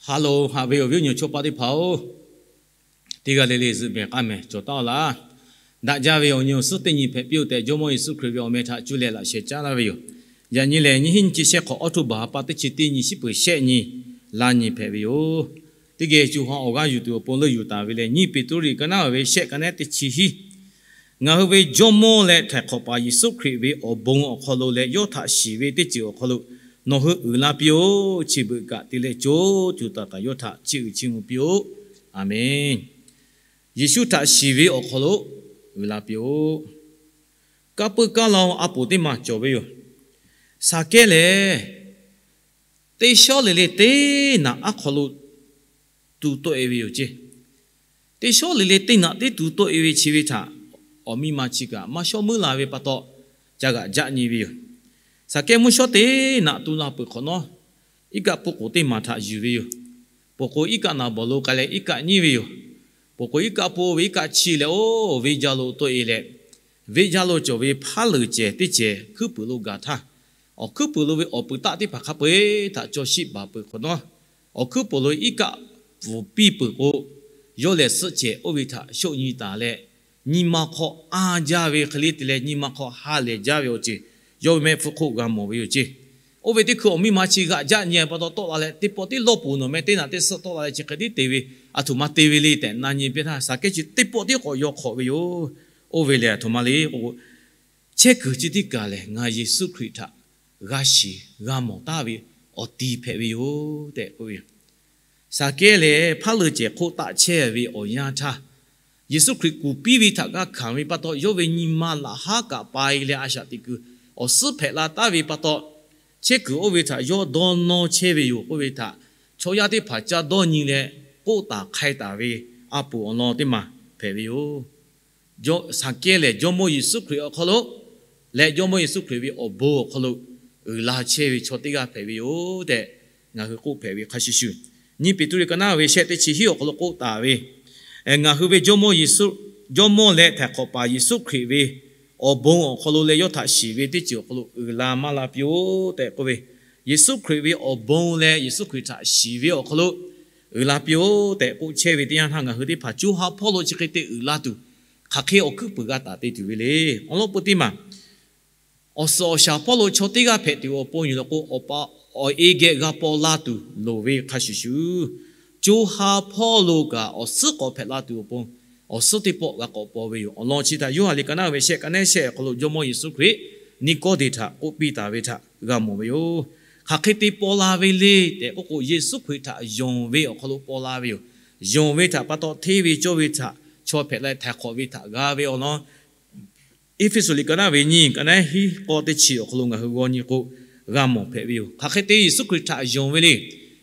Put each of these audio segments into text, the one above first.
Ha loˬ, haꞈ ve awˬ viˉ awˬ nyi chaw paˆ teˇ hpaˍ-oˬ, teˇ g'aˇ le le zuhꞈ mehˍ k'aˇ mehˍ cawˬ taˉ-oˆ laˇ. Daꞈ jaˇ ve awˬ nyi awˬ suhˉ teˇ nyi hpehꞈ piˇ-oˆ tehꞈ, Jawˇmawˇ Yeˍsuˆ Hkriꞈ ve awˬ meh htaꞈ cuˇ leh laꞈ sheh caˉ laˇ ve yoˬ. Yaꞈ nyi lehˬ, nyiˇ hinˉ nyiˇ chi shehˆ hk'awꞈ October ha pa teˇ chi teˇ nyi, shiˉ peuˍ shehˆ nyi, laˇ nyi hpehꞈ ve yoˬ. Teˇ geh co ha awˬ g'aˇ yuˬ tuˬ awˬ pon leuˆ yuˬ taˍ ve lehˬ, nyiˇ Peˍtruˆ liꞈ ka naˉ ve shehˆ ka nehˉ teˇ chi hiˉ. Ngaˬ hui ve Jawˇmawˇ leh Htaiˍ hk'awꞈ paˍ Yeˍsuˆ Hkriꞈ ve awˬ bon awˬ hk'aw lo leh yawˇ htaꞈ shiˍ ve teˇ ceuˬ awˬ hk'aw lo nawˬ hui uiˍ la piˇ-oˆ. Chi beuꞈ kaꞈ te leh co tuˬ taˍ kaꞈ yawˇ htaꞈ chiˇ uiˍ chiˇ mvuh piˇ-oˆ. A menˬ. Yeˍsuˆ htaꞈ shiˍ ve awˬ hk'aw lo uiˍ la piˇ-oˆ. Kaˇ peuˇ kaˇ la-o a poˍ teˇ maˬ cawˬ ve yoˬ. Saˍkehˇ lehˬ, teˇ shawˉ le le teˇ naꞈ aˉ hk'aw lo tu tawˆ-e ve yoˬ ceˇ. Teˇ shawˉ le le teˇ naꞈ teˇ tu tawˆ-e ve chi ve htaꞈ awˬ miˇ ma chi kaꞈ maˇ shawˉ meuˉ la ve pa taw, ca g'aꞈ jaˆ nyi ve yoˬ. Saˍkehˇ mvuhˇ shawˉ teˇ naꞈ tu la peuˬ hk'awꞈ nawˉ, iˉ kaˆ pfuhˇ k'oˍ teˇ maˬ htaꞈ yuˬ ve yoˬ. Poˬ k'o iˉ kaˆ naˍ bawˬ lo k'ai leh iˉ kaˆ nyiˉ ve yoˬ. Poˬ k'o iˉ kaˆ pfuhˇ ve iˉ kaˆ chi leh oˇ venˇ jaˇ lo tawˆ-e leh, venˇ jaˇ lo cawˬ ve hpaˉ leuˍ cehˬ teˇ cehˬ hkuiˉ puiˍ lo gaˬ htaˇ, awˬ hkuiˉ puiˍ lo ve awˬ puiˍ taˆ teˇ hpaˍ hk'a peu-eˬ htaꞈ caw shiˆ baˬ peuˬ hk'awꞈ nawˉ, awˬ hkuiˉ puiˍ lo iˉ kaˆ pfuhˇ piˇ peuˬ k'o, yawˇ lehˬ suhˆ cehˬ oˇ ve htaꞈ shawˆ nyi taˍ leh, nyi ma hk'aw anˇ jaˇ ve hk'e le te leh nyi ma hk'aw ha lehˬ jaˇ ve awˬ ceuˬ yawˇ ve mehˆ hpfuhˇ hk'oˆ g'a mawˬ ve yoˬ ceˇ. Oˇ ve teˇ hkui awˬ miˇ ma chi g'aꞈ jaˆ nyi pa taw tawˆ la leh, teˇ pawˆ tiˉ lawˇ poˬ nawˬ meh teˇ naꞈ teˇ suhˆ tawˆ la leh chi hk'e tiˉ te ve, aˬ htoꞈ ma te ve le tehꞈ na nyi piˇ htaˇ, Saˍkehˇ chi teˇ pawˆ tiˉ k'awꞈ yaw hk'awꞈ ve yoˬ. Oˇ ve lehˬ aˬ htoꞈ ma le k'o, chehˇ kuiˬ chi teˇ kaˬ lehˬ, ngaˬ Yeˍsuˆ Hkriꞈ htaꞈ g'a shiˍ g'a mawˬ taˍ ve awˬ ti hpehꞈ ve yoˬ tehꞈ k'oˆ ve yoˬ. Saˍkehˇ lehˬ, hpaˉ leuˍ cehˬ hk'oˆ taˆ chehˇ ve awˬ yanˇ htaˇ, Yeˍsuˆ Hkriꞈ kuˬ piˇ ve htaꞈ g'a hkanˍ ve pa taw, yawˇ ve nyi ma laꞈ haˉ kaꞈ pai leh a shaꞈ teꞈ kuiˬ awˬ suhˉ hpehꞈ la taˍ ve pa taw, chehˇ kuiˬ oˇ ve htaꞈ yawˇ dawˇ nawˇ chehˇ ve yoˬ k'oˆ ve htaꞈ chaw yaˇ teˇ hpaˍ ca dawˇ nyi leh k'oˆ taˍ hk'ai taˍ ve a poˍ awˬ lawn teˇ maˬ hpehꞈ ve yoˬ. Saˍkehˇ lehˬ, Jawˇmawˇ Yeˍsuˆ Hkriꞈ awˬ hk'aw lo leh Jawˇmawˇ Yeˍsuˆ Hkriꞈ ve awˬ bon awˬ hk'aw lo uiˍ la chehˇ ve chaw teˇ g'aˇ hpehꞈ ve yoˬ tehꞈ, ngaˬ hui k'oˆ hpehꞈ ve hk'a shuˍ shuˍ, nyiˇ Peˍtruˆ liꞈ ka naˉ ve shehˆ teˇ chi hiˉ awˬ hk'aw lo k'oˆ taˍ ve, ngaˬ hui ve Jawˇmawˇ Yeˍsuˆ, Jawˇmawˇ leh Htaiˍ hk'awꞈ paˍ Yeˍsuˆ Hkriꞈ ve awˬ bon awˬ hk'aw lo leh yawˇ htaꞈ shiˍ ve teˇ ceuˬ awˬ hk'aw lo uiˍ la maˇ la piˇ-oˆ tehꞈ k'oˆ ve, Yeˍsuˆ Hkriꞈ ve awˬ bon leh Yeˍsuˆ Hkriꞈ htaꞈ shiˍ ve awˬ hk'aw lo uiˍ la piˇ-oˆ tehꞈ k'oˆ chehˇ ve teˇ yanˇ htaˇ, ngaˬ hui teˇ hpaˍ co ha hpawˇ lo chi hk'e te uiˍ la tuˬ, hk'aˬ hk'e awˬ hkuiˉ puiˍ g'a taˍ te tuˬ ve le. Awˬ lawn peu teˇ maˬ, awˬ suhˍ awˬ shaˍ hpawˇ lo chaw teˇ g'aˇ hpehꞈ tuˬ awˬ pon yoˬ law k'o, awˬ pa awˬ e geh g'a paw la tuˬ loˍ ve hk'a shuˍ shuˍ, co ha hpawˇ lo kaꞈ awˬ suhˉ k'awꞈ hpehꞈ la tuˬ awˬ pon, awˬ suhˉ teˇ pawˆ g'a k'awꞈ paw ve yoˬ. Awˬ lawn chi htaꞈ Yoˇhanˬ liꞈ ka naˉ ve shehˆ ka nehˉ shehˆ awˬ hk'aw lo Jawˇmawˇ Yeˍsuˆ Hkriꞈ Niˆkawˇdeˍ htaꞈ k'oˆ piˇ taˍ ve htaꞈ g'a mawˬ ve yoˬ. Hk'aˬ hk'e te paw la ve le tehꞈ k'oˆ k'o, Yeˍsuˆ Hkriꞈ htaꞈ yonˍ ve awˬ hk'aw lo paw la ve yoˬ. Yonˍ ve htaꞈ pa taw, hteˇ ve cawˇ ve htaꞈ chaw hpehꞈ la leh htaiˍ hk'awꞈ ve htaꞈ g'a ve awˬ lawn, Eˇfeˇsuꞈ liꞈ ka naˉ ve nyiˇ ka naˉ hiˉ k'awˇ teˇ chi awˬ hk'aw lo ngaˬ hui g'aw nyi k'o, g'a mawˬ hpehꞈ ve yoˬ. Hk'aˬ hk'e te Yeˍsuˆ Hkriꞈ htaꞈ yonˍ ve le.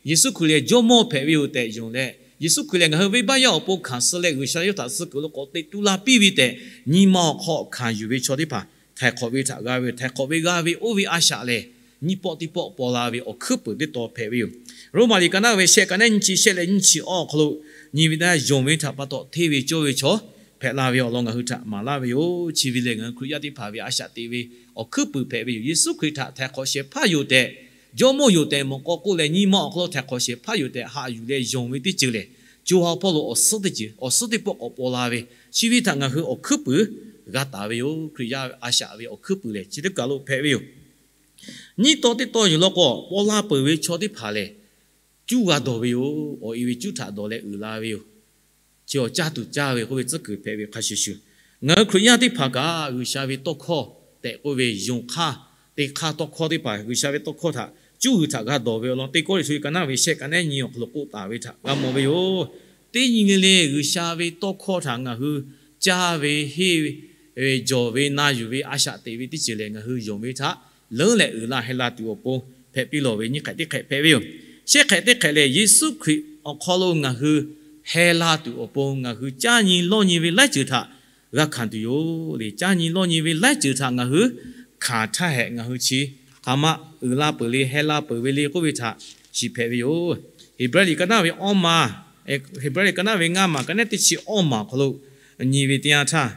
Yeˍsuˆ Hkriꞈ lehˬ Jawˇmawˇ hpehꞈ ve yoˬ tehꞈ yonˍ leh, Yeˍsuˆ Hkriꞈ lehˬ ngaˬ hui venˇbaˆ yaˇ awˬ pon hkanˍ suh leh G'uiˬsha yawˇ htaꞈ suh kuiˬ lo k'awꞈ teꞈ tu la piˇ ve tehꞈ, nyi ma awˬ hk'aw hkanˍ yuˬ ve chaw teˇ hpaˍ htaiˍ hk'awꞈ ve htaꞈ g'a ve yoˬ. Htaiˍ hk'awꞈ ve g'a ve oˇ ve a shaꞈ lehˬ, nyiˇ pawˆ teˇ pawˆ paw la ve awˬ hkuiˉ puiˍ teˇ taw hpehꞈ ve yoˬ. Roˉmaꞈ liꞈ ka naˉ ve shehˆ ka nehˉ nyiˇ chi shehˆ leh nyiˇ chi awˬ hk'aw lo nyi ve teˇ yanˇ, yonˍ ve htaꞈ pa taw hteˇ ve cawˇ ve chaw hpehꞈ la ve awˬ lawn ngaˬ hui htaꞈ maˍ laˇ ve yoˬ. Chi ve lehˬ, ngaˬ hui Hkriꞈ yaˇ teˇ hpaˍ ve a shaꞈ teꞈ ve awˬ hkuiˉ puiˍ hpehꞈ ve yoˬ. Yeˍsuˆ Hkriꞈ htaꞈ htaiˍ hk'awꞈ shehˍ hpaˇ yoˬ tehꞈ, Jawˇmawˇ yoˬ tehꞈ mawˬ k'aw k'oˆ leh, nyi ma awˬ hk'aw lo htaiˍ hk'awꞈ shehˍ hpaˇ yoˬ tehꞈ haꞈ yuˬ leh yonˍ ve teˇ ceuˬ lehˬ, co ha hpawˇ lo awˬ suhˉ teˇ ceuˬ, awˬ suhˉ teˇ pawˆ k'awꞈ paw la ve, chi ve htaꞈ ngaˬ hui awˬ hkuiˉ puiˍ g'a taˍ ve yoˬ. Hkriꞈ yaˇ a shaꞈ ve awˬ hkuiˉ puiˍ lehˬ, chi teˇ kaˬ lo hpehꞈ ve yoˬ. Nyiˇ taw teˇ taw yoˬ law k'o, paw la peuˬ ve chaw teˇ hpaˍ lehˬ, cuˇ g'a dawˬ ve yoˬ. Awˬ e ve cuˇ htaꞈ dawˬ leh uiˍ la ve yoˬ. Chi awˬ caˇ tuˬ caˇ ve k'oˆ ve tcuhˉ kuiˬ hpehꞈ ve hk'a shuˍ shuˍ, ngaˬ hui Hkriꞈ yaˇ teˇ hpaˍ kaꞈ G'uiˬsha ve tawˇ hkawˇ tehꞈ k'oˆ ve yonˍ hk'aˇ teˇ hk'aˇ tawˇ hkawˇ teˇ hpaˍ G'uiˬsha ve tawˇ hkawˇ htaꞈ cuˇ g'uiˬ htaꞈ g'a dawˬ ve awˬ lawn, Teˇ Kawˇrenˍhtuˆ ka naˉ ve shehˆ ka nehˉ nyi awˬ hk'aw lo k'oˆ taˍ ve htaꞈ g'a mawˬ ve yoˬ. Teˇ nyi le le G'uiˬsha ve tawˇ hkawˇ htaꞈ ngaˬ hui caˇ ve, henˇ ve, jawˬ ve, na yuˬ ve, a shaꞈ teꞈ ve teˇ ceuˬ lehˬ, ngaˬ hui yonˍ ve htaꞈ leuˉ leh uiˍ la heh la tuˬ awˬ pon hpehꞈ piˇ lawˬ ve nyi hk'ehꞈ teˇ hk'ehꞈ hpehꞈ ve yoˬ. Shehˆ hk'ehꞈ teˇ hk'ehꞈ lehˬ, Yeˍsuˆ Hkriꞈ awˬ hk'aw lo ngaˬ hui heh la tuˬ awˬ pon ngaˬ hui caˇ nyi lawˇ nyi ve laiˉ ceuˬ htaꞈ g'a hkanˍ tuˬ yoˬ le. Caˇ nyi lawˇ nyi ve laiˉ ceuˬ htaꞈ ngaˬ hui hkanˍ htaˇ hehꞈ, ngaˬ hui chi hk'aˬ ma uiˍ la peuˬ le, heh la peuˬ ve le k'oˆ ve htaꞈ shiˍ hpehꞈ ve yoˬ. Heˍbrehˇ liꞈ ka naˉ ve awˇ ma, Heˍbrehˇ liꞈ ka naˉ ve ngaˇ maˬ ka nehˉ teˇ chi awˇ maˬ awˬ hk'aw lo nyi ve teˇ yanˇ htaˇ,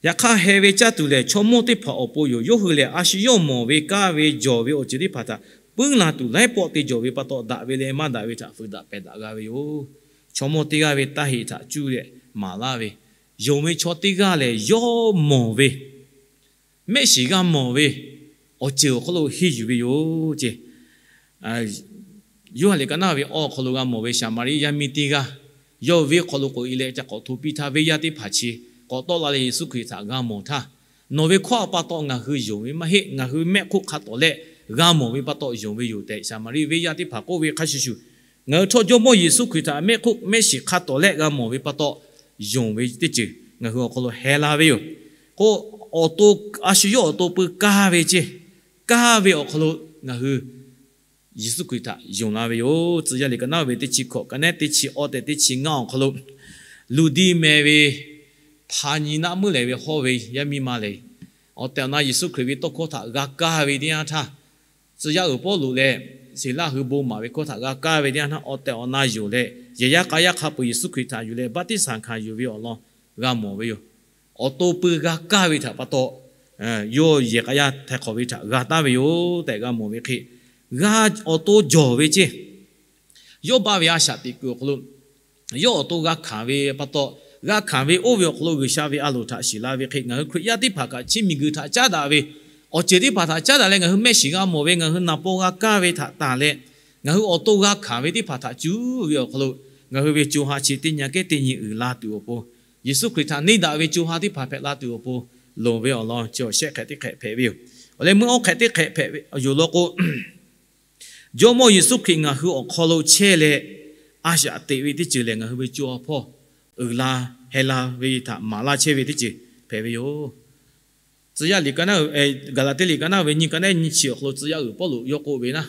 yaꞈ hk'aˇ heh ve caˇ tuˬ lehˬ, chaw mawˇ teˇ hpaˍ awˬ pon yoˬ. Yawˇ hui lehˬ, a shu yawˇ mawˬ ve, kaˇ ve, jawˬ ve awˬ ceuˬ teˇ hpaˍ htaꞈ puiˉ la tuˬ laiˉ pawˆ te jawˬ ve pa taw, daꞈ ve leh maˇ daꞈ ve htaꞈ fuiˍ daꞈ pehˬ daꞈ g'a ve yoˬ. Chaw mawˇ teˇ g'aˇ ve taˇ heˆ htaꞈ cuˇ leh maˍ laˇ ve, yonˍ ve chaw teˇ g'aˇ lehˬ yawˇ mawˬ ve, mehˆ shiˍ g'a mawˬ ve awˬ ceuˬ awˬ hk'aw lo henˇ yuˬ ve yoˬ ce. Yoˇhanˬ liꞈ ka naˉ ve awˬ hk'aw lo g'a mawˬ ve Saˍmaˍriˆ yaˇ miˇ teˇ g'aˇ, yawˇ ve hk'aw lo k'oꞈ e leh ca k'awꞈ hto piˇ htaˇ, venˇ yaˇ teˇ hpaˍ chi k'awꞈ tawˆ la leh Yeˍsuˆ Hkriꞈ htaꞈ g'a mawˬ htaˇ, nawˬ ve hkawˇ a pa taw ngaˬ hui yonˍ ve maˇ heˆ, ngaˬ hui mehˆ hk'oˆ hk'a tawˍ leh g'a mawˬ ve pa taw yonˍ ve yoˬ tehꞈ, Saˍmaˍriˆ venˇ yaˇ teˇ hpaˍ k'oˆ ve hk'a shuˍ shuˍ, ngaˬ hui htawˇ Jawˇmawˇ Yeˍsuˆ Hkriꞈ htaꞈ mehˆ hk'oˆ mehˆ shiˍ hk'a tawˍ leh g'a mawˬ ve pa taw yonˍ ve teˇ ceuˬ ngaˬ hui awˬ hk'aw lo heh la ve yoˬ. K'o, awˬ to, a shu yawˇ awˬ to pui kaˇ ve ce, kaˇ ve awˬ hk'aw lo ngaˬ hui Yeˍsuˆ Hkriꞈ htaꞈ yonˍ la ve yoˬ. Tcuh yaˇ liꞈ ka naˉ ve teˇ chi hkawꞈ ka nehˉ teˇ chi awˇ tehꞈ teˇ chi ngaˇ awˬ hk'aw lo, Luˍdiˆ meh ve hpa nyi naˆ meuˉ lehˬ ve hawˇ ve yaˇ miˇ ma lehˬ, awˬ tehˬ awˬ na Yeˍsuˆ Hkriꞈ ve tawˇ hkawˇ htaꞈ g'a kaˇ ve teˇ yanˇ htaˇ, tcuh yaˇ uiˍ Pawˇluꞈ leh Siˍlaˆ hui bon maˍ ve hkawˇ htaꞈ g'a kaˇ ve teˇ yanˇ htaˇ, awˬ tehˬ awˬ na yonˍ leh yehˬ yaˇ k'a yaˇ hk'a peuˬ Yeˍsuˆ Hkriꞈ htaꞈ yuˬ leh baˆtiˆsaˬ hkanˍ yuˬ ve awˬ lawn g'a mawˬ ve yoˬ. Awˬ to pui g'a kaˇ ve htaꞈ pa taw, yawˇ yehˬ k'a yaˇ htaiˍ hk'awꞈ ve htaꞈ g'a taˍ ve yoˬ tehꞈ g'a mawˬ ve hk'e, g'a awˬ to jawˬ ve ce. Yawˇ baˆ ve a shaꞈ teꞈ kuiˬ awˬ hk'aw lo, yawˇ awˬ to g'a hkanˍ ve pa taw, g'a hkanˍ ve oˇ ve awˬ hk'aw lo G'uiˬsha ve a loˍ htaꞈ shiˍ la ve hk'e, ngaˬ hui Hkriꞈ yaˇ teˇ hpaˍ kaꞈ chi miˬguiˬ htaꞈ caˉ daꞈ ve, awˬ ceuˬ teˇ hpaˍ htaꞈ caˉ daꞈ leh ngaˬ hui mehˆ shiˍ g'a mawˬ ve, ngaˬ hui naˍ paw g'a kaˇ ve htaꞈ tanˬ leh, ngaˬ hui awˬ to g'a hkanˍ ve teˇ hpaˍ htaꞈ cuˇ ve awˬ hk'aw lo, ngaˬ hui ve co ha chi teˇ nyi aꞈ kehˉ teˇ nyi uiˍ la tuˬ awˬ pon, Yeˍsuˆ Hkriꞈ htaꞈ neˇ daꞈ ve co ha teˇ hpaˍ hpehꞈ la tuˬ awˬ pon loˍ ve awˬ lawn chi awˬ shehˆ hk'ehꞈ teˇ hk'ehꞈ hpehꞈ ve yoˬ. Awˬ leh meuˇ awˇ hk'ehꞈ teˇ hk'ehꞈ hpehꞈ ve yoˬ law k'o, Jawˇmawˇ Yeˍsuˆ Hkriꞈ ngaˬ hui awˬ hk'aw lo chehˇ leh a shaꞈ teꞈ ve teˇ ceuˬ lehˬ, ngaˬ hui ve co ha hpawˇ uiˍ la heh la ve htaꞈ maˍ laˇ chehˇ ve teˇ ceuˬ hpehꞈ ve yoˬ. Tcuh yaˇ liꞈ ka naˉ, Gaˍlaˍtiˆ liꞈ ka naˉ ve nyi ka naˉ nyi chi awˬ hk'aw lo tcuh yaˇ uiˍ Pawˇluꞈ yawˇ k'oˆ ve naˉ,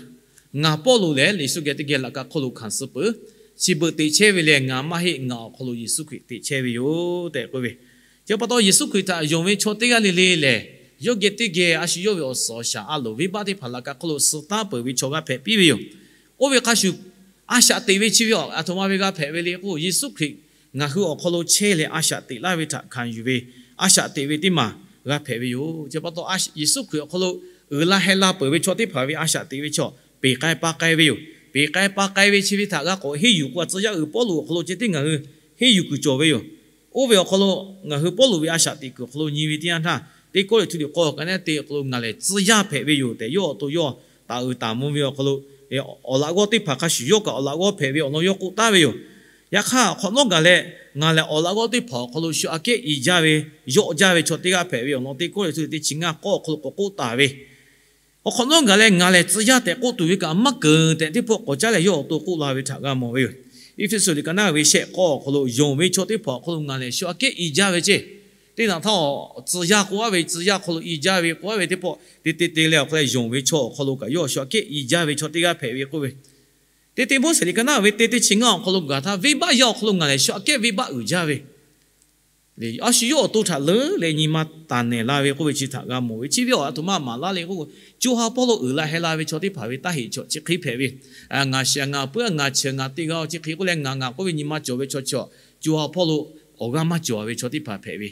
ngaˬ Pawˇluꞈ lehˬ Yeˍsuˆ geh teˇ geh laꞈ ka hk'oˆ lo hkanˍ suh peuˬ. Chi beuꞈ teꞈ chehˇ ve lehˬ, ngaˬ maˇ heˆ, ngaˬ awˬ hk'aw lo Yeˍsuˆ Hkriꞈ teꞈ chehˇ ve yoˬ tehꞈ k'oˆ ve. Chi pa taw Yeˍsuˆ Hkriꞈ htaꞈ yonˍ ve chaw teˇ g'aˇ le le lehˬ, yawˇ geh teˇ geh a shu yawˇ ve awˬ suhˍ awˬ shaˍ a loˍ venˇbaˆ teˇ hpaˍ laꞈ ka hk'oˆ lo suh taˉ peuˬ ve chaw g'aˇ hpehꞈ piˇ ve yoˬ. Oˇ ve hk'a shuˍ, a shaꞈ teꞈ ve chi ve a htoꞈ ma ve g'a hpehꞈ ve le k'o, Yeˍsuˆ Hkriꞈ ngaˬ hui awˬ hk'aw lo chehˇ leh a shaꞈ teꞈ laˇ ve htaꞈ hkanˍ yuˬ ve a shaꞈ teꞈ ve teˇ maˬ g'a hpehꞈ ve yoˬ. Chi pa taw, Yeˍsuˆ Hkriꞈ awˬ hk'aw lo uiˍ la heh la peuˬ ve chaw teˇ hpaˍ ve a shaꞈ teꞈ ve chaw peˬ k'ai pa k'ai ve yoˬ. Peˬ k'ai pa k'ai ve chi ve htaꞈ g'a k'awꞈ henˇ yuˬ k'o, tcuh yaˇ uiˍ Pawˇluꞈ awˬ hk'aw lo ceh tiˉ ngaˬ hui henˇ yuˬ kuiˬ cawˬ ve yoˬ. Oˇ ve awˬ hk'aw lo ngaˬ hui Pawˇluꞈ ve a shaꞈ teꞈ kuiˬ awˬ hk'aw lo nyi ve teˇ yanˇ htaˇ, Teˇ Kawˇrenˍhtuˆ liꞈ k'awˇ ka nehˉ te awˬ hk'aw lo ngaˬ lehˬ tcuh yaˇ hpehꞈ ve yoˬ tehꞈ yawˇ awˬ to yawˇ taˍ uiˍ taˍ mvuh ve awˬ hk'aw lo, awˬ laꞈ g'awˇ teˇ hpaˍ hk'a shuˍ yawˇ kaꞈ awˬ laꞈ g'awˇ hpehꞈ ve awˬ lawn yawˇ k'oˆ taˍ ve yoˬ. Yaꞈ hk'aˇ, hk'awꞈ nawˉ gaˬ leh ngaˬ lehˬ awˬ laꞈ g'awˇ teˇ hpaˍ awˬ hk'aw lo shu aꞈ kehˉ i jaˇ ve, yawˆ jaˇ ve chaw teˇ g'aˇ hpehꞈ ve awˬ lawn Teˇ Kawˇrenˍhtuˆ teˇ chi ngaˇ k'awˇ awˬ hk'aw lo k'awꞈ k'oˆ taˍ ve, awˬ hk'awꞈ nawˉ gaˬ leh ngaˬ lehˬ tcuh yaˇ tehꞈ k'oˆ tuˬ ve kaꞈ maˇ keunˍ tehꞈ teˇ pawˆ k'awꞈ caˉ leh yawˇ awˬ to k'oˆ la ve htaꞈ g'a mawˬ ve yoˬ. Eˇfeˇsuꞈ liꞈ ka naˉ ve shehˆ k'awˇ awˬ hk'aw lo yonˍ ve chaw teˇ hpaˍ awˬ hk'aw lo ngaˬ lehˬ shu aꞈ kehˉ i jaˇ ve ceˇ. Teˇ naꞈ htaˇ, tcuh yaˇ k'oˆ a ve, tcuh yaˇ awˬ hk'aw lo i jaˇ ve k'oˆ a ve teˇ pawˆ te te te leh awˬ hk'aw leh yonˍ ve chaw awˬ hk'aw lo kaꞈ yawˇ shu aꞈ kehˉ i jaˇ ve chaw teˇ g'aˇ hpehꞈ ve k'oˆ ve, Teˇ teˇ Moˉseˍ liꞈ ka naˉ ve teˇ teˇ chi ngaˇ awˬ hk'aw lo gaˬ htaˇ, venˇbaˆ yaˇ awˬ hk'aw lo ngaˬ lehˬ shu aꞈ kehˉ venˇbaˆ uiˍ jaˇ ve, a shu yawˇ awˬ to htaꞈ leuˉ leh nyi ma taˍ nehˬ la ve k'oˆ ve chi htaꞈ g'a mawˬ ve. Chi ve awˬ a htoꞈ ma maˍ laˇ le k'o, co ha hpawˇ lo uiˍ la heh la ve chaw teˇ hpaˍ ve taˇ heꞈ chaw chi hk'e hpehꞈ ve. Ngaˬ shiˍ ngaˬ puiˉ ngaˬ cheuˬ ngaˬ te g'a chi hk'e k'oˆ leh ngaˬ ngaˬ k'oˆ ve nyi ma cawˬ ve chaw chi, co ha hpawˇ lo awˬ g'aˇ maˇ cawˬ ve chaw teˇ hpaˍ hpehꞈ ve.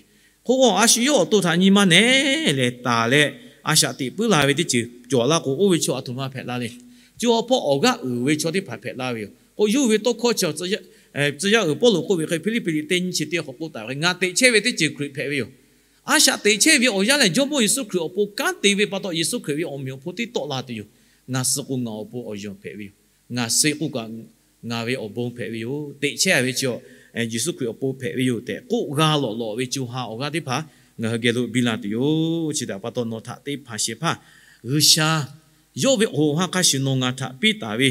Hk'o k'o, a shu yawˇ awˬ to htaꞈ nyi ma nehˬ lehˬ taˍ leh a shaꞈ teꞈ puiˉ la ve teˇ ceuˬ cawˬ laˇ k'o, oˇ ve chaw a htoꞈ ma hpehꞈ la le. Co ha hpawˇ awˬ g'aˇ uiˍ ve chaw teˇ hpaˍ hpehꞈ la ve yoˬ. K'o, yawˇ ve tawˇ hkawˇ chi tcuh yaˇ uiˍ Pawˇluꞈ k'oˆ ve hk'e, Hpiˇliˇpiˆ liꞈ teˇ nyiˇ chi teˇ hk'awꞈ k'oˆ taˍ ve hk'e, ngaˬ teꞈ chehˇ ve teˇ ceuˬ Hkriꞈ hpehꞈ ve yoˬ. A shaꞈ teꞈ chehˇ ve awˬ yanˇ lehˬ, Jawˇmawˇ Yeˍsuˆ Hkriꞈ awˬ pon kanˉ te ve pa taw, Yeˍsuˆ Hkriꞈ ve awˬ meꞈ awˬ hponˇ tiˉ tawˆ la tuˬ yoˬ. Ngaˬ suh k'o ngaˬ awˬ pon awˬ yonˍ hpehꞈ ve yoˬ. Ngaˬ suh k'o kaꞈ ngaˬ ve awˬ bon hpehꞈ ve yoˬ. Teꞈ chehˇ ve chi Yeˍsuˆ Hkriꞈ awˬ pon hpehꞈ ve yoˬ tehꞈ k'oˆ g'a lawꞈ lawꞈ ve co ha awˬ g'aˇ teˇ hpaˍ ngaˬ hui geh lo biˇ la tuˬ yoˬ. Chi htaꞈ pa taw, nawˬ htaꞈ teˇ hpaˍ shehˍ hpaˇ G'uiˬsha yawˇ ve awˬ hoꞈ awˬ ha hk'a shuˍ nawˬ ngaˬ htaꞈ piˇ taˍ ve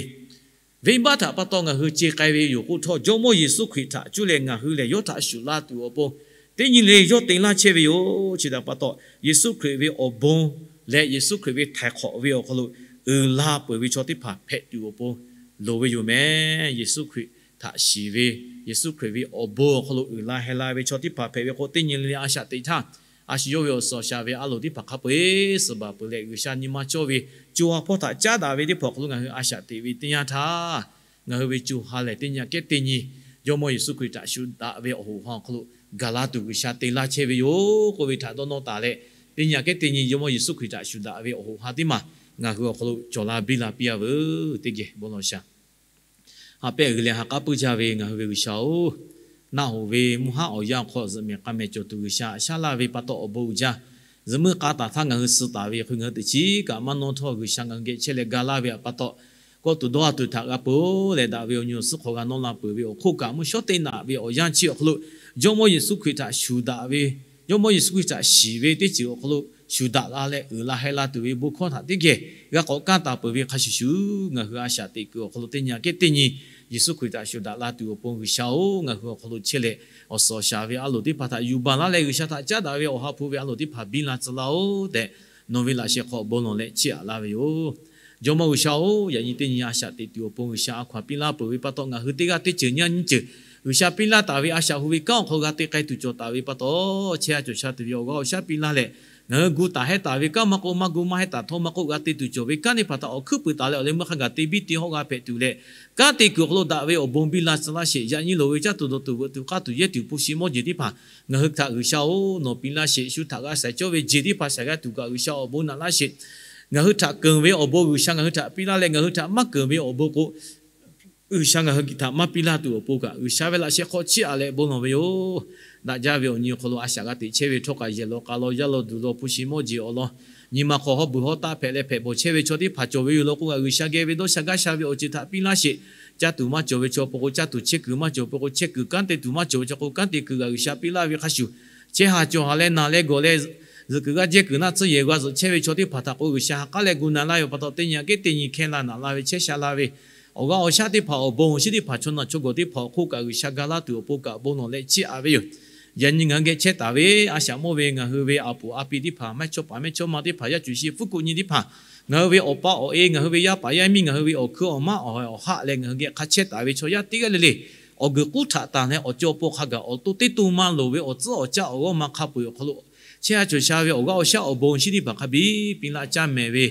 venˇbaˆ htaꞈ pa taw ngaˬ hui ce k'ai ve yoˬ k'oˆ htawˇ, Jawˇmawˇ Yeˍsuˆ Hkriꞈ htaꞈ cuˇ leh ngaˬ hui lehˬ yawˇ htaꞈ shuˍ la tuˬ awˬ pon teˇ nyi le yawˇ te laˇ chehˇ ve yoˬ. Chi htaꞈ pa taw, Yeˍsuˆ Hkriꞈ ve awˬ bon leh Yeˍsuˆ Hkriꞈ ve htaiˍ hk'awꞈ ve awˬ hk'aw lo uiˍ la peuˬ ve chaw teˇ hpaˍ hpehꞈ tuˬ awˬ pon loˍ ve yoˬ mehˍ. Yeˍsuˆ Hkriꞈ htaꞈ shiˍ ve, Yeˍsuˆ Hkriꞈ ve awˬ bon awˬ hk'aw lo uiˍ la heh la ve chaw teˇ hpaˍ hpehꞈ ve k'o, teˇ nyi le le a shaꞈ teꞈ htaˇ, a shu yawˇ ve awˬ suhˍ awˬ shaˍ ve a loˍ teˇ hpaˍ hk'a peu-eˬ suhˍ baˬ peuˬ leh, G'uiˬsha nyi ma cawˇ ve co ha hpawˇ htaꞈ caˉ daꞈ ve teˇ hpaˍ awˬ hk'aw lo ngaˬ hui a shaꞈ teꞈ ve teˇ yanˇ htaˇ, ngaˬ hui ve co ha lehˬ teˇ nyi aꞈ kehˉ teˇ nyi Jawˇmawˇ Yeˍsuˆ Hkriꞈ htaꞈ shu daꞈ ve awˬ hoꞈ awˬ ha awˬ hk'aw lo gaˬ la tuˬ G'uiˬsha te laˇ chehˇ ve yoˬ k'oˆ ve htaꞈ dawˇ nawˇ taˍ leh, Teˇ nyi aꞈ kehˉ teˇ nyi Jawˇmawˇ Yeˍsuˆ Hkriꞈ htaꞈ shuˍ daꞈ ve awˬ hoꞈ ha teˇ maˬ ngaˬ hui awˬ hk'aw lo cawˬ la biˇ la piˇ-a veuˬ. Teˇ geh bon lawˬ shaˍ. Haꞈ pehˇ g'uiˬ leh ha k'aˉ puiˇ jaˇ ve ngaˬ hui ve G'uiˬsha-oˬ, naˆ hoꞈ ve mvuhˇ haˉ awˬ yanˇ awˬ hk'aw zuhꞈ mehˍ k'a mehˍ cawˬ tuˬ G'uiˬsha shaˉ laˇ ve pa taw awˬ bon uiˍ jaˇ. Zuhꞈ muiˇ k'a taˍ htaˇ ngaˬ hui suh taˍ ve hk'e ngaˬ hui teꞈ chiˉ kaꞈ maˇ nawˇ htawˇ G'uiˬsha ngaˬ hui geh chehˇ leh ga laˇ ve pa taw, kawˆ tuˬ dawˇ a tuˬ htaꞈ g'a peuˬ leh daꞈ ve awˬ nyi awˬ suhˉ hk'aw g'a nawˇ la peuˬ ve awˬ hk'oˆ kaꞈ mvuhˇ shawˉ teˇ naꞈ ve awˬ yanˇ chi awˬ hk'aw lo Jawˇmawˇ Yeˍsuˆ Hkriꞈ htaꞈ shuˍ daꞈ ve, Jawˇmawˇ Yeˍsuˆ Hkriꞈ htaꞈ shiˍ ve teˇ ceuˬ awˬ hk'aw lo shuˍ daꞈ la leh uiˍ la heh la tuˬ ve bon hkawˇ htaꞈ teˇ geh g'a k'awꞈ kanˇ taˍ peuˬ ve hk'a shuˍ shuˍ, ngaˬ hui a shaꞈ teꞈ kuiˬ awˬ hk'aw lo teˇ nyi aꞈ kehˉ teˇ nyi Yeˍsuˆ Hkriꞈ htaꞈ shuˍ daꞈ la tuˬ awˬ pon G'uiˬsha-oˬ, ngaˬ hui awˬ hk'aw lo chehˇ leh awˬ suhˍ awˬ shaˍ ve a loˍ teˇ hpaˍ htaꞈ yuˬ baˬ laˇ leh G'uiˬsha htaꞈ caˉ daꞈ ve awˬ ha hpu ve a loˍ teˇ hpaˍ biˇ la tcuh laˇ-oˆ tehꞈ, nawˬ ve laꞈ sheh hk'aw bon lawˬ leh chiˇ aꞈ laˇ ve yoˬ. Jawˇmawˇ G'uiˬsha-oˬ, yaꞈ nyi teˇ nyi a shaꞈ teꞈ tuˬ awˬ pon G'uiˬsha a hkaw-anˬ piˇ laˇ peuˬ ve pa taw, ngaˬ hui teˇ g'aˇ teˇ ceuˬ nyiˇ nyiˇ ceuˬ G'uiˬsha piˇ laˇ taˍ ve a shaꞈ hu ve kanˉ awˬ hk'aw g'a te k'ai tuˬ cawˬ taˍ ve pa taw, chehˇ a cawˬ sha tuˬ ve awˬ g'aˇ awˬ shaˉ piˇ laˇ leh, ngaˬ hui gu taˍ hehˉ taˍ ve kanˉ maˇ k'oˆ, maˇ gu maˇ hehˉ taˍ htawˇ maˇ k'oˆ, g'a te tuˬ cawˬ ve kanˉ teˇ hpaˍ htaꞈ awˬ hkuiˉ puiˍ taˍ leh awˬ leh meuˇ hk'a gaˬ te biˇ te hawˆ g'a hpehꞈ tuˬ leh, kanˉ te kuiˬ awˬ hk'aw lo daꞈ ve awˬ bon biˇ la tcuh laˇ sheˍ. Yaꞈ nyi loˍ ve caˇ tuˬ dawˬ tuˬ veuꞈ tuˬ k'aˇ tuˬ yehˇ tuˬ hpu shi mawˇ jeˬ teˇ hpaˍ ngaˬ hui htaꞈ G'uiˬsha-oˬ, nawˬ piˇ laˇ sheˍ. Shu htaꞈ g'a shaiˍ cawˇ ve jeˬ teˇ hpaˍ shaiˍ g'a tuˬ kaꞈ G'uiˬsha awˬ bon naꞈ laˇ sheˍ. Ngaˬ hui htaꞈ keunˍ ve awˬ bon G'uiˬsha ngaˬ hui htaꞈ piˇ laˇ leh, ngaˬ hui htaꞈ maˇ keunˍ ve awˬ bon k'o, G'uiˬsha ngaˬ hui htaꞈ maˇ piˇ laˇ tuˬ awˬ pon kaꞈ G'uiˬsha ve laꞈ sheh hk'aw chiˇ aꞈ leh bon lawˬ ve yoˬ. Daꞈ jaˇ ve awˬ nyi awˬ hk'aw lo a shaꞈ g'a teꞈ chehˇ ve htawˇ kaꞈ, yehˬ law k'a law yaˇ law duˬ law hpu shi mawˇ jeˬ awˬ lawn nyi ma hk'aw hawˉ beuˬ hawˉ taˆ hpehꞈ leh hpehꞈ bawˬ chehˇ ve chaw teˇ hpaˍ cawˬ ve yoˬ law k'o, ngaˬ G'uiˬsha geh ve dawˇ sha gaˇ sha ve awˬ ceuˬ htaꞈ piˇ laˇ sheˍ. Caˇ tuˬ maˇ cawˬ ve chaw pon k'o caˇ tuˬ chehˇ kuiˬ, maˇ cawˬ pon k'o chehˇ kuiˬ, kanˉ te tuˬ maˇ cawˬ ve chaw k'o kanˉ te kuiˬ g'a G'uiˬsha piˇ laˇ ve hk'a shuˍ, chehˇ ha cawˬ ha leh naˬ leh gawˬ leh zuhꞈ kuiˬ g'aˇ jehˇ kuiˬ naˆ tsuhˇ yehˬ g'a zuhꞈ chehˇ ve chaw teˇ hpaˍ htaꞈ k'o G'uiˬsha ha k'aˉ leh gu na laˇ ve pa taw, teˇ nyi aꞈ kehˉ teˇ nyi hkehˇ la naꞈ la ve chehˇ sha la ve awˬ g'aˇ awˬ shaˉ teˇ hpaˍ, awˬ bon awˬ shinˉ teˇ hpaˍ, chaw naˬ chaw gawˬ teˇ hpaˍ awˬ hk'oˆ kaꞈ G'uiˬsha ga laˇ tuˬ awˬ pon kaꞈ bon lawˬ leh chiˇ aꞈ ve yoˬ. Yaꞈ nyi ngaˬ hui geh chehˇ taˍ ve a shaꞈ mawˇ ve ngaˬ hui ve a puˍ a pi teˇ hpaˍ, mehˇ chawˇ paˍ mehˇ chawˇ ma teˇ hpaˍ, yaˇ cuˬ shi fuˉ kuˆ nyi teˇ hpaˍ, ngaˬ hui ve awˬ pa awˬ e, ngaˬ hui ve yaˇ paˍ yaˇ miˇ, ngaˬ hui ve awˬ hkuiˉ awˬ maˉ awˬ hawehˬ awˬ haˆ leh ngaˬ hui geh hk'a chehˇ taˍ ve chaw yaˇ teˇ g'aˇ le le, awˬ guiˬ k'uˉ htaꞈ tanˬ leh awˬ cawˇ awˬ pon hk'a gaˬ awˬ to teˇ to maˇ loˍ ve awˬ tcuhˉ awˬ caˆ awˬ g'awˇ ma hk'a peu-eˬ awˬ hk'aw lo chehˇ a cawˬ sha ve awˬ g'aˇ awˬ shaˉ awˬ bon awˬ shinˉ teˇ hpaˍ hk'a biˇ piˇ laˇ caˇ mehˍ ve,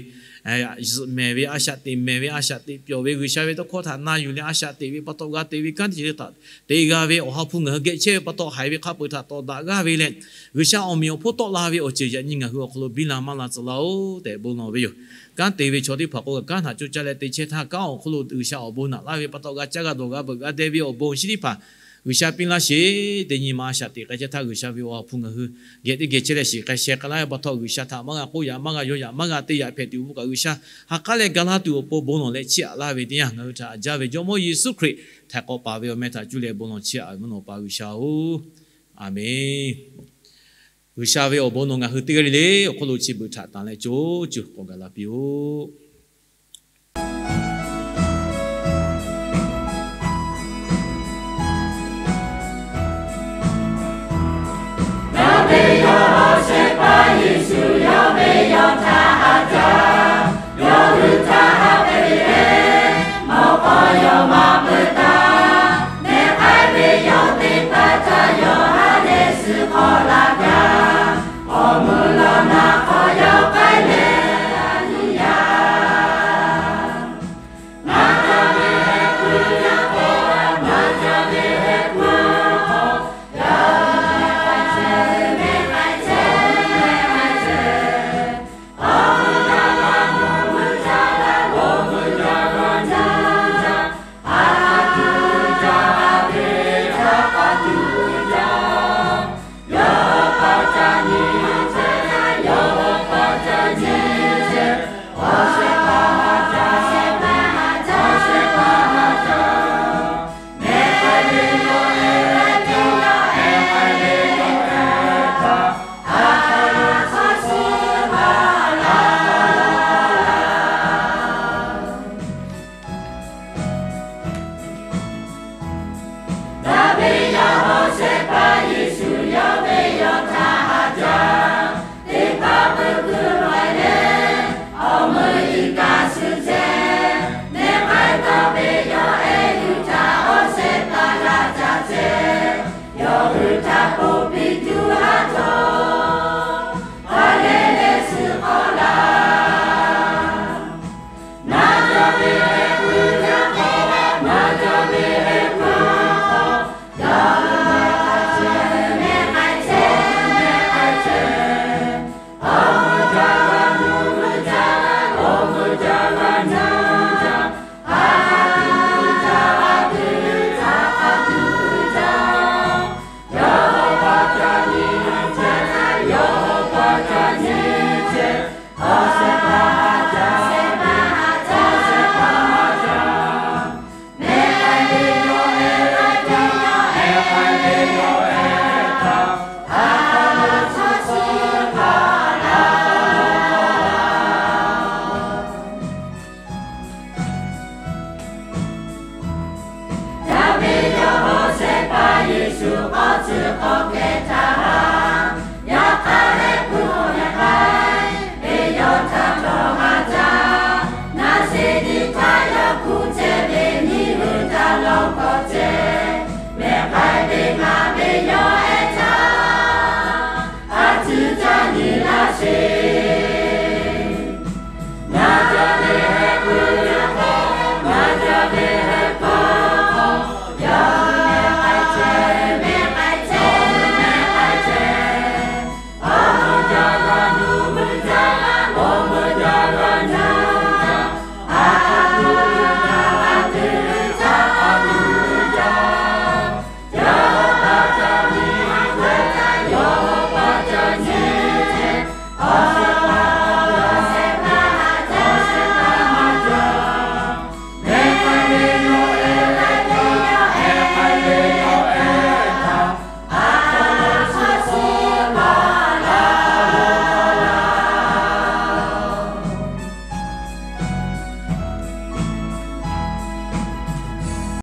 zuhꞈ mehˍ ve, a shaꞈ teꞈ mehˍ ve, a shaꞈ teꞈ pyawˬ ve, G'uiˬsha ve tawˇ hkawˇ htaꞈ na yuˬ leh a shaꞈ teꞈ ve pa taw g'a te ve kanˉ te chi teˇ htaꞈ te g'a ve awˬ ha hpu ngaˬ hui geh chehˇ ve pa taw, haiˬ ve hk'a peu-eˬ htaꞈ tawˍ daꞈ g'aˇ ve leh, G'uiˬsha awˬ meꞈ awˬ hponˇ tawˆ la ve awˬ ceuˬ yaꞈ nyi ngaˬ hui awˬ hk'aw lo biˇ la maˇ la tcuh laˇ-oˬ tehꞈ bon lawˬ ve yoˬ. Kanˉ te ve chaw teˇ hpaˍ k'o, kanˉ htaꞈ coˇ caˇ leh te chehˇ htaˇ, kanˉ awˬ hk'aw lo G'uiˬsha awˬ bon naꞈ laˇ ve pa taw g'a caˇ g'a dawˬ g'a veuꞈ g'a deh ve awˬ bon awˬ shinˉ teˇ hpaˍ G'uiˬsha piˇ laˇ sheˍ. Teˇ nyi ma a shaꞈ teꞈ k'ai chehˇ htaˇ, G'uiˬsha ve awˬ ha hpu ngaˬ hui geh teˇ geh chehˇ leh shiˍ k'ai sheh k'ai laˇ ve pa taw, G'uiˬsha htaꞈ maˇ g'a k'oˆ yaꞈ, maˇ g'a yaw yaꞈ, maˇ g'a te yaꞈ hpehꞈ tuˬ awˬ pon kaꞈ, G'uiˬsha ha k'aˉ leh ga laˇ tuˬ awˬ pon bon lawˬ leh chiˇ aꞈ laˇ ve teˇ yanˇ, ngaˬ hui htaꞈ haꞈ jaˇ ve Jawˇmawˇ Yeˍsuˆ Hkriꞈ htaiˍ k'awꞈ paˍ ve awˬ meh htaꞈ cuˇ leh bon lawˬ chiˇ aꞈ ve mvuhˇ naw pa G'uiˬsha-oˬ, Aˬmenˍ. G'uiˬsha ve awˬ bon nawˬ ngaˬ hui teˇ g'aˇ le le awˬ hk'aw lo chi beuꞈ htaꞈ tanˬ leh co cuˬ k'awꞈ gaˬ la piˇ-oˆ.